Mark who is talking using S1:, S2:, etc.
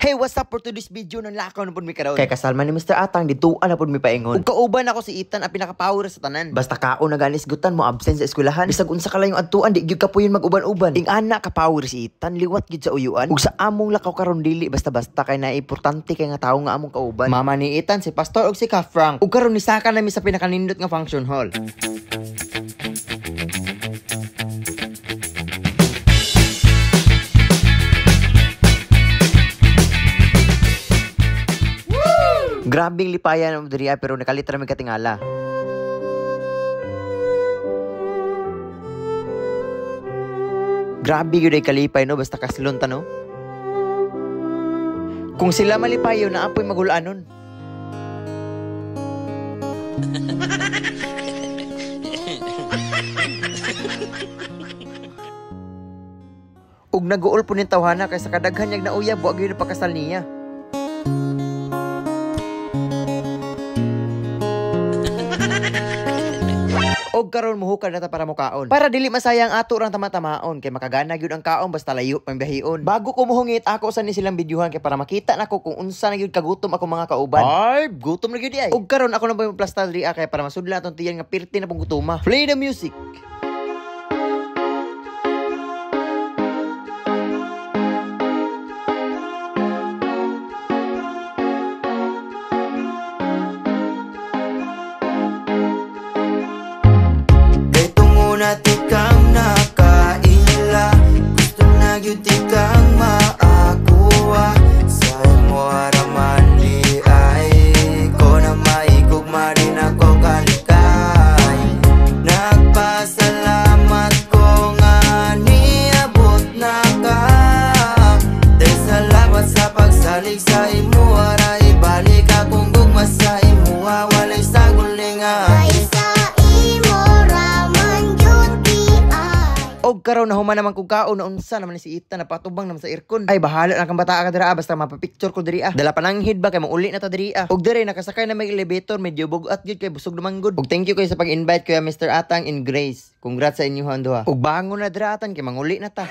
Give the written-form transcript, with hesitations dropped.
S1: Hey, what's up for today's video? Nang lakaw na pud mi karon. Kay kasalman ni Mr. Atang dituan na pud mi paingon. Ug kauban ako si Ethan ang pinaka-power sa tanan. Basta kaon na ganis gutan mo absent sa eskwelahan. Bisag unsa ka lang yung adtuan di gyud kapuyon mag-uban-uban. Ing ana ka power si Ethan liwat gyud sa uyuan. Ug sa among lakaw karon dili basta-basta kay na importante kay nga tawo nga among kauban. Mama ni Ethan si Pastor ug si Ka Frank. Ug karon nisaka nami sa pinakanindot nga function hall. Grabing lipayan ang diri pero nakalit ra mi katingala. Grabe gyud ay kalipay no basta kaslon ta no. Kung sila malipayo na apoy magulanon. Ug naguol po ning tawhana kay sa kadaghan niyag nauyab wa gyud pakasal niya. Og karon muhukad na ta para mukaon. Para dili masayang ato rang tama-tamaon kay makagana gyud ang kaon basta layo pang biyahion. Bago ko muhungit ako sa ni silang videohan kay para makita nako kung unsa na gyud kagutom ako mga kauban. Ay, gutom na gyud ay. Og karon ako na ba yung plasta diri kay para masudla atong tiyan nga pirti na pong gutoma. Play the music.
S2: Tikang nakaila, gusto na gyud tikang maakuha. Sa imo haraman di ay ko na maikugma rin ako kalikay. Nagpasalamat ko nga niabot na ka. Dahil salamat sa pagsalig sa imo, ara ibalik akong gugma sa imo, walay sagulinga.
S1: Og karon na human naman kog kaon na unsa naman ni si Ethan napatubang naman sa aircon. Ay bahala na kang bata ka dira basta mapapicture ko diri ah. Dala pananghid ba kay mauli na ta diri ah. Og diri nakasakay na may elevator medyo bugat gyud kay busog naman gud. Og thank you kay sa pag-invite kuya Mr. Atang in Grace. Congrats sa inyo duha. Og bangon na dira atan kay manguli na ta.